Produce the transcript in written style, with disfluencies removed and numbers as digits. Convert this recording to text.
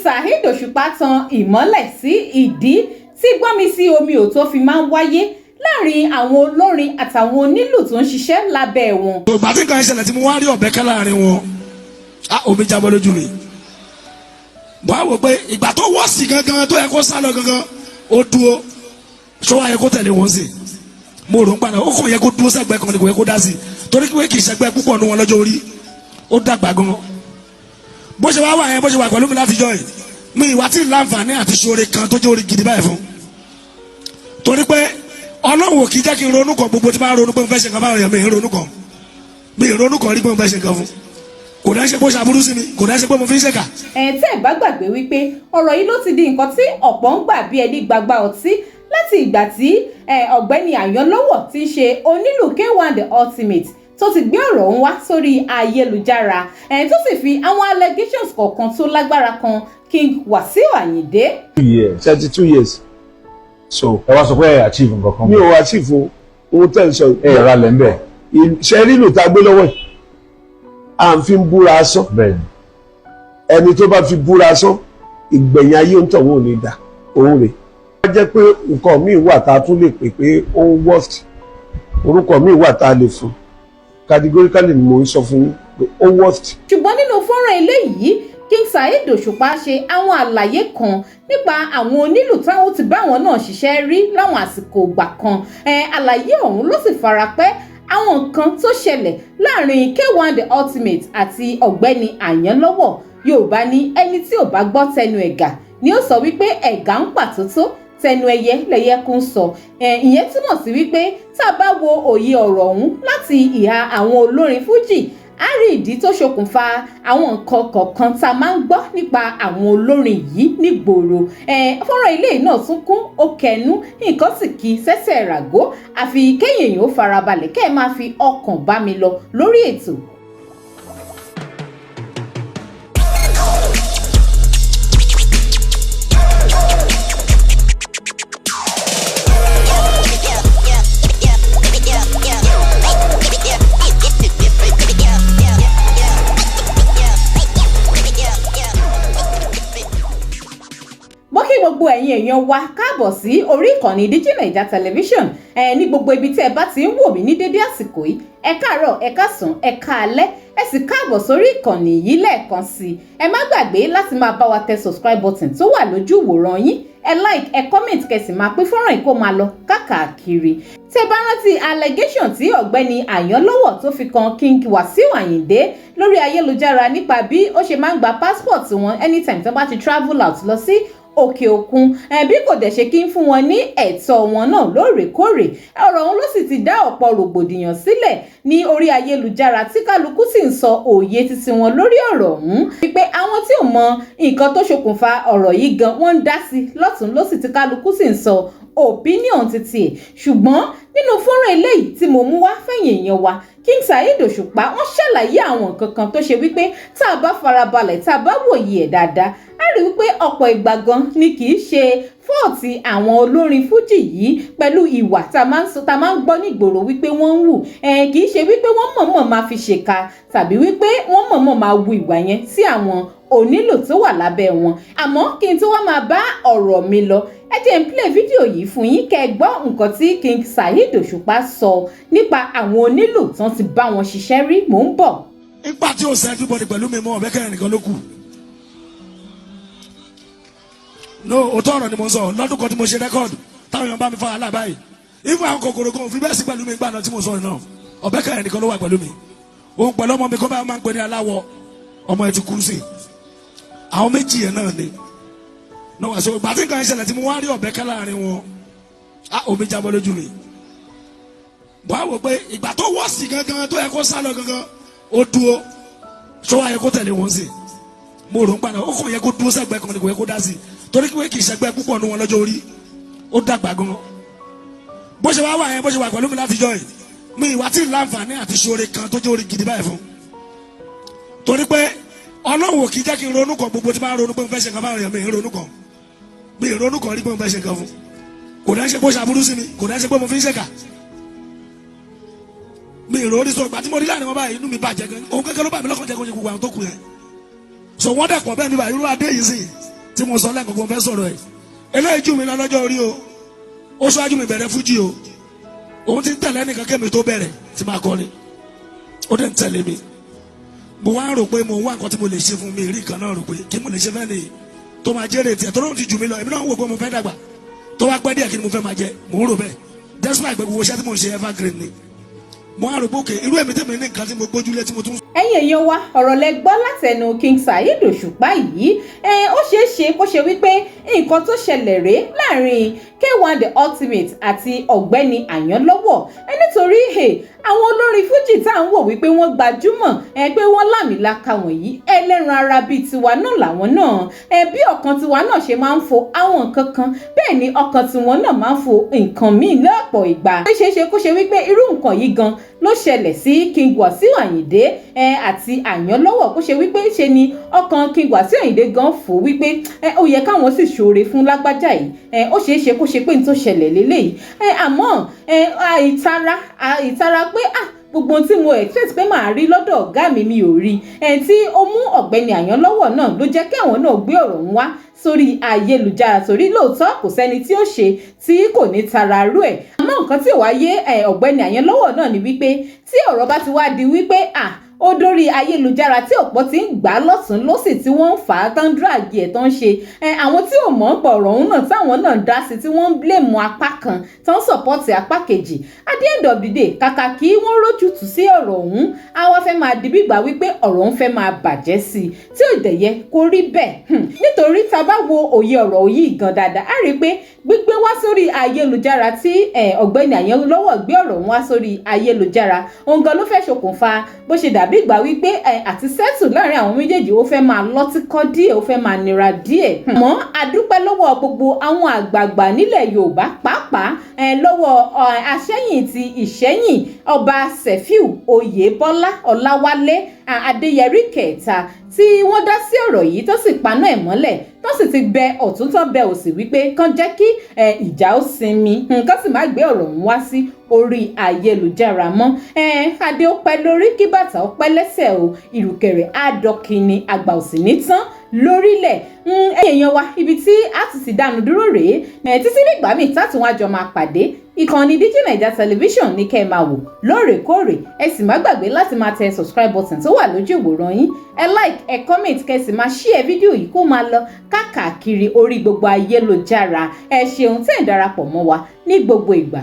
Saheed Òṣùpá tan ìmọ́lẹ̀ sí ìdí tí gbọ́nmi-sí omi ò tó fi máa ń wáyé láàrin àwọn olórin àtàwọn onílù tó ń ṣiṣẹ́ lábẹ́ wọn. Ìgbà tí nǹkan ìṣẹ̀lẹ̀ tí mo wá rí ọ̀bẹ ká láàrin wọn, á omi jábọ́ lójú mi. Mo á wò pé ìgbà tó wọ́ sí gangan tó yẹ kó sá lọ gangan, ó dúró, ṣó wá yẹ kó tẹ̀lé wọn sí. Mo rò ń padà, ó kàn yẹ kó dúró sẹ́gbẹ́ kan ni, kò yẹ kó dá sí, torí pé kì í ṣẹgbẹ́ púpọ̀ nu wọn lọ́jọ́ orí, ó dàgbà gan. Bó ṣe wá wà yẹn, bó ṣe wà pẹ̀lú mi látijọ́ yìí, mi ìwà tí láǹfààní àti ṣoore kan tó jẹ́ orí gidi báyìí fún, torí pé Ọlọ́run ò kì í jẹ́ kí n ronú kan. Gbogbo tí bá ronú pé mo fẹ́ ṣe nǹkan báwọn èèyàn, mi ì ronú kan, mi ì ronú kan rí pé mo fẹ́ ṣe nǹkan fún. Kò dá ṣe pé ó ṣàbúrú sí mi, kò dá ṣe pé mo fi ń ṣèkà. Ẹ̀ tẹ́ ẹ̀ bá gbàgbé wípé ọ̀rọ̀ yìí ló ti di nǹkan tí ọ̀pọ̀ ń gbà bí ẹni gbagba ọtí láti ìgbà tí ọ̀gbẹ́ni Àyànlọ́wọ́ ti ń ṣe onílù K1 The Ultimate tó ti gbé ọ̀rọ̀ ọ̀hún wá sórí ayélujára, tó sì fi àwọn allegations kọ̀ọ̀kan tó lágbára kan King Wasiu Ayinde. Years. 32 years so. Ẹ wá sọ pé ẹ achieve nǹkan kan. Mi ò achieve o, owó tẹ̀ ń sọ. Ẹ ra lẹ̀ ń bẹ̀. Ṣe rí ìlú tá a gbé lọ́wọ́ yìí, à ń fi ń búra asán. Bẹ́ẹ̀ni. Ẹni tó bá fi búra asán, ìgbẹ̀yìn ayé ń tọ̀ wọ́n ò ní dà òun rè. Wọ́n jẹ́ pé nǹkan míì wà tá a tún lè pè pé ó ń worst, orúkọ míì wà tá a lè fún. Categorically ni mo ń sọ fún yín pé ó worst. Ṣùgbọ́n nínú fọ́nrán eléyìí, King Saheed Òṣùpá ṣe àwọn àlàyé kan nípa àwọn onílù táwọn ti bá wọn náà ṣiṣẹ́ rí láwọn àsìkò ìgbà kan. Àlàyé ọ̀hún ló sì farapẹ́ àwọn nǹkan tó ṣẹlẹ̀ láàrin K1 The Ultimate àti ọ̀gbẹ́ni Àyànlọ́wọ́. Yorùbá ní ẹni tí ò bá gbọ́ tẹnu ẹ̀gà ni ó sọ wípé ẹ̀gà ń pàtótó, tẹnu ẹyẹ lẹyẹ kún sọ. Ìyẹn túmọ̀ sí wípé tá a bá wo òye ọ̀rọ̀ ọ̀hún láti ìhà àwọn olórin fújì, á rí ìdí tó ṣokùnfà àwọn nǹkan kọ̀ọ̀kan tá a máa ń gbọ́ nípa àwọn olórin yìí nígboro. Fọ́nrán ilé náà tún kún, ó kẹnu, nǹkan sì kí sẹ́sẹ̀ ràgó, àfi kéèyàn èèyàn ó farabalẹ̀ kẹ́ ẹ máa fi ọkàn bá mi lọ lórí ètò. Mo kí gbogbo ẹ̀yin èèyàn wa káàbọ̀ sí orí ìkànnì Digi Naija Television ẹ ní gbogbo ibi tí ẹ bá ti ń wò mí ní dédé àsìkò yìí. Ẹ káàárọ̀, ẹ káàsán, ẹ káalẹ́, ẹ sì káàbọ̀ sórí ìkànnì yìí lẹ́ẹ̀kan sí i. Ẹ má gbàgbé láti máa bá wa tẹ subscribe button tó wà lójú ìwòran yín, ẹ like, ẹ comment, kẹ́ sì máa pín fọ́nrán yìí kó máa lọ káàkiri. Tẹ́ bá rántí allegation tí ọ̀gbẹ́ni Àyànlọ́wọ́ tó fi kan King Wasiu Ayinde lórí ayélujára nípa bí ó ṣe máa ń gba passport wọn anytime tó bá ti travel out lọ sí òkè òkun, bí kò dẹ̀ ṣe kí ń fún wọn ní ẹ̀tọ́ wọn náà lóòrèkóòrè, ọ̀rọ̀ ọ̀hún ló sì ti dá ọ̀pọ̀ rògbòdìyàn sílẹ̀ ní orí ayélujára, tí kálukú sì ń sọ òye títí wọn lórí ọ̀rọ̀ ọ̀hún, wípé àwọn tí ò mọ nǹkan tó ṣokùnfà ọ̀rọ̀ yìí gan wọ́n ń dá sí lọ́tún lọ́sì, tí kálukú sì ń sọ opinion títí ẹ̀. Ṣùgbọ́n nínú fọ́nrán eléyìí tí mo mú wá fẹ̀yìn èèyàn wa, King Saheed Òṣùpá wọ́n ṣàlàyé àwọn nǹkan kan tó ṣe wípé tá a bá farabalẹ̀, tá a bá wòye ẹ̀ dáadáa, á rí wípé ọ̀pọ̀ ìgbà gan ni kì í ṣe fault àwọn olórin fújì yìí pẹ̀lú ìwà tá a máa ń sọ, tá a máa ń gbọ́ nígboro wípé wọ́n ń wù. Kì í ṣe wípé wọ́n mọ̀ọ́mọ̀ máa fi ṣèkà tàbí wípé wọ́n mọ̀ọ́mọ̀ máa wu ìwà yẹn sí àwọn onílù tó wà lábẹ́ wọn. Àmọ́ kí n tó wá máa bá ọ̀rọ̀ mi lọ, ẹ jẹ́ n play fídíò yìí fún yín kẹ́ ẹ gbọ́ nǹkan tí King Saheed Òṣùpá sọ nípa àwọn onílù tán ti bá wọn ṣiṣẹ́ rí. Mò ń bọ̀. Nígbà tí ó sẹ́ everybody pẹ̀lú mi mọ́, ọ̀bẹ kẹrin nìkan ló kù. No, òótọ́ ọ̀rọ̀ ni mo ń sọ. Lọ́dún kan tí mo ṣe record, táwọn èèyàn bá mi fa wàhálà báyìí, ìfún àwọn kòkòrò kan ò fi bẹ́ẹ̀ sí pẹ̀lú mi gbà náà tí mo sọ yìí náà, ọ̀bẹ kẹrin nìkan ló wà pẹ̀lú mi. Òun pẹ̀lú ọmọ mi kọ́ bá máa ń pè ní aláwọ̀, ọmọ ẹ ti kú sí. Àwọn méjì yẹn náà ni náà wà. So ìgbà tí nǹkan ìṣẹ̀lẹ̀ tí mo wá rí ọ̀bẹ ká láàrin wọn, á omi jábọ́ lójú mi. Mo á wò pé ìgbà tó wọ́ sí gangan tó yẹ kó sá lọ gangan, ó dúró, ṣó wá yẹ kó tẹ̀lé wọn sí. Mo rò ń padà, ó kàn yẹ kó dúró sẹ́gbẹ́ kan ni, kò yẹ kó dá sí, torí pé kì í ṣẹgbẹ́ púpọ̀ nu wọn lọ́jọ́ orí, ó dàgbà gan. Bó ṣe wá wà yẹn, bó ṣe wà pẹ̀lú mi látijọ́ yìí, mi ìwà tí láǹfààní àti ṣoore kan tó jẹ́ orí gidi báyìí fún, torí pé Ọlọ́run ò kì í jẹ́ kí n ronú kan. Gbogbo tí bá ronú pé mo fẹ́ ṣe nǹkan báwọn èèyàn, mi ì ronú kan, mi ì ronú kan rí pé mo fẹ́ ṣe nǹkan fún. Kò dá ṣe pé ó ṣàbúrú sí mi, kò dá ṣe pé mo fi ń ṣèkà, mi ì ronú sọ. Ìgbà tí mo rí láàrin wọn báyìí, inú mi bàjẹ́ gan. Òun kékeré ló bà mí lọ́kàn jẹ́, kó ṣe gbogbo àwọn tó kù yẹn. So wọ́n dẹ̀ pọ̀ bẹ́ẹ̀ mi báyìí, irú adé yìí sì Tí mo sọ lẹ́ẹ̀kan, mo fẹ́ sọ̀rọ̀ ẹ̀. Eléyìí jù mí lọ lọ́jọ́ orí o. Ó ṣáájú mi bẹ̀rẹ̀ fújì o. Òun ti ń tẹ̀lé ẹnìkan kémi tó bẹ̀rẹ̀ tí máa kọrin. Ó dẹ̀ ń tẹ̀lé mi. Mo wá rò pé mo wá nǹkan tí mo lè ṣe fún mi rí kan náà, rò pé kí mo lè ṣe fẹ́ nìyí tó máa jẹ́rè tiẹ̀, tó lóun ti jù mí lọ. Èmi náà ń wò pé mo fẹ́ dàgbà, tó wá pẹ́ díẹ̀, kí ni mo fẹ́ máa jẹ? Mò ń rò bẹ́ẹ̀, despite pé gbogbo iṣẹ́ tí mo ń ṣe evergreen ni. Mo á rò pé òkè irú èmi tèmi ní nǹkan tí mo gbójúlé tí mo tún Ẹ̀yin èèyàn wa, ọ̀rọ̀ lẹ gbọ́ látẹnu King Saheed Òṣùpá yìí. Ó ṣeé ṣe kó ṣe wípé nǹkan tó ṣẹlẹ̀ rèé láàrin K1 The Ultimate àti ọ̀gbẹ́ni Àyànlọ́wọ́ ẹ, nítorí àwọn olórin fújì tá à ń wò wípé wọ́n gbajúmọ̀ ẹ, pé wọ́n lámìlaka wọ̀nyí, ẹlẹ́ran ara bíi tiwa náà làwọn náà ẹ. Bí ọkàn tiwa náà ṣe máa ń fo àwọn nǹkan kan, bẹ́ẹ̀ ni ọkàn tiwọn náà máa ń fo nǹkan míì lọ́pọ̀ ìgbà. Ó ṣeé ṣe kó ṣe wípé irú nǹkan yìí gan ló ṣẹlẹ̀ sí King Wasiu Ayinde ẹ àti Àyànlọ́wọ́, kó ṣe wípé ṣe ni ọkàn King Wasiu Ayinde gan fò wípé ẹ, ó yẹ káwọn sì ṣoore fún lágbájá yìí ẹ. Ó ṣeé ṣe kó ṣe pé n tó ṣẹlẹ̀ lélẹ́yìí ẹ. Àmọ́ ẹ, ìtara pé ah, gbogbo ohun tí mo expect pé màá rí lọ́dọ̀ ọ̀gá mi, mi ò rí ẹ̀, tí ó mú ọ̀gbẹ́ni Àyànlọ́wọ́ náà ló jẹ́ kí àwọn náà gbé ọ̀rọ̀ ń wá sórí ayélujára, torí lóòótọ́ kò sẹ́ni tí ó ṣe tí kò ní tara rú ẹ̀. Àmọ́ nǹkan tí ò wá yé ọ̀gbẹ́ni Àyànlọ́wọ́ náà ni wípé tí ọ̀rọ̀ bá ti wá di wípé ah, ó dórí ayélujára, tí ọ̀pọ̀ ti ń gbà á lọ́tún lọ́sì, tí wọ́n ń fà á tán, drag ẹ̀ tán, ṣe àwọn tí ò mọ̀ ń pọ̀ ọ̀rọ̀ ọ̀hún náà, táwọn náà dá sí, tí wọ́n ń blame apá kan, tán support apá kejì, at the end of the day, kàkà kí wọ́n rójútùú sí ọ̀rọ̀ ọ̀hún, á wá fẹ́ máa di bígbà wípé ọ̀rọ̀ ọ̀hún fẹ́ máa bàjẹ́ sí i, tí ò dẹ̀ yẹ kó rí bẹ́ẹ̀. Nítorí tá a bá wo òye ọ̀rọ̀ yìí gan dáadáa, á rí i pé gbígbé wá sórí ayélujára tí ọ̀gbẹ́ni Àyànlọ́wọ́ gbé ọ̀rọ̀ ọ̀hún wá sórí ayélujára, òun gan ló fẹ́ ṣokùnfà bó ṣe dàbí ìgbà wípé àti settle láàrin àwọn méjèèjì, ó fẹ́ máa lọ́tíkọ́ díẹ̀, ó fẹ́ máa nira díẹ̀. Mọ́ a dúpẹ́ lọ́wọ́ gbogbo àwọn àgbààgbà nílẹ̀ Yorùbá, pàápàá lọ́wọ́ Aṣẹ́yìn ti Ìṣẹ́yìn, Ọba Sefiu Oyèbọ́lá Ọláwálé Adéyẹrí kẹta, tí wọ́n dá sí ọ̀rọ̀ yìí, tó sì paná ẹ̀ mọ́lẹ̀, tó sì ti bẹ ọ̀tún tán bẹ òsì wípé kán jẹ́ kí ìjà ó sinmi, nǹkan sì má gbé ọ̀rọ̀ ọ̀hún wá sí orí ayélujára mọ́. Adé ó pẹ́ lórí, kí bàtà ó pẹ́ lẹ́sẹ̀ o, ìrùkẹ̀rẹ̀ àdọ́kìnní àgbà òsì ní tán lórílẹ̀. Ẹ̀yin èèyàn wa, ibi tí a ti sì dánu dúró rèé títí nígbà míì tátùn wájọ máa pàdé. Ìkànnì Digi Naija Television ní kẹ́ ẹ máa wò lóòrèkóòrè. Ẹ sì má gbàgbé láti máa tẹ subscribe button tó wà lójú ìwòran yín. Ẹ like, ẹ comment, kẹ́ ẹ sì máa share fídíò yìí kó máa lọ káàkiri orí gbogbo ayélujára. Ẹ ṣeun tẹ́ ẹ̀ darapọ̀ mọ́ wa ní gbogbo ìgbà.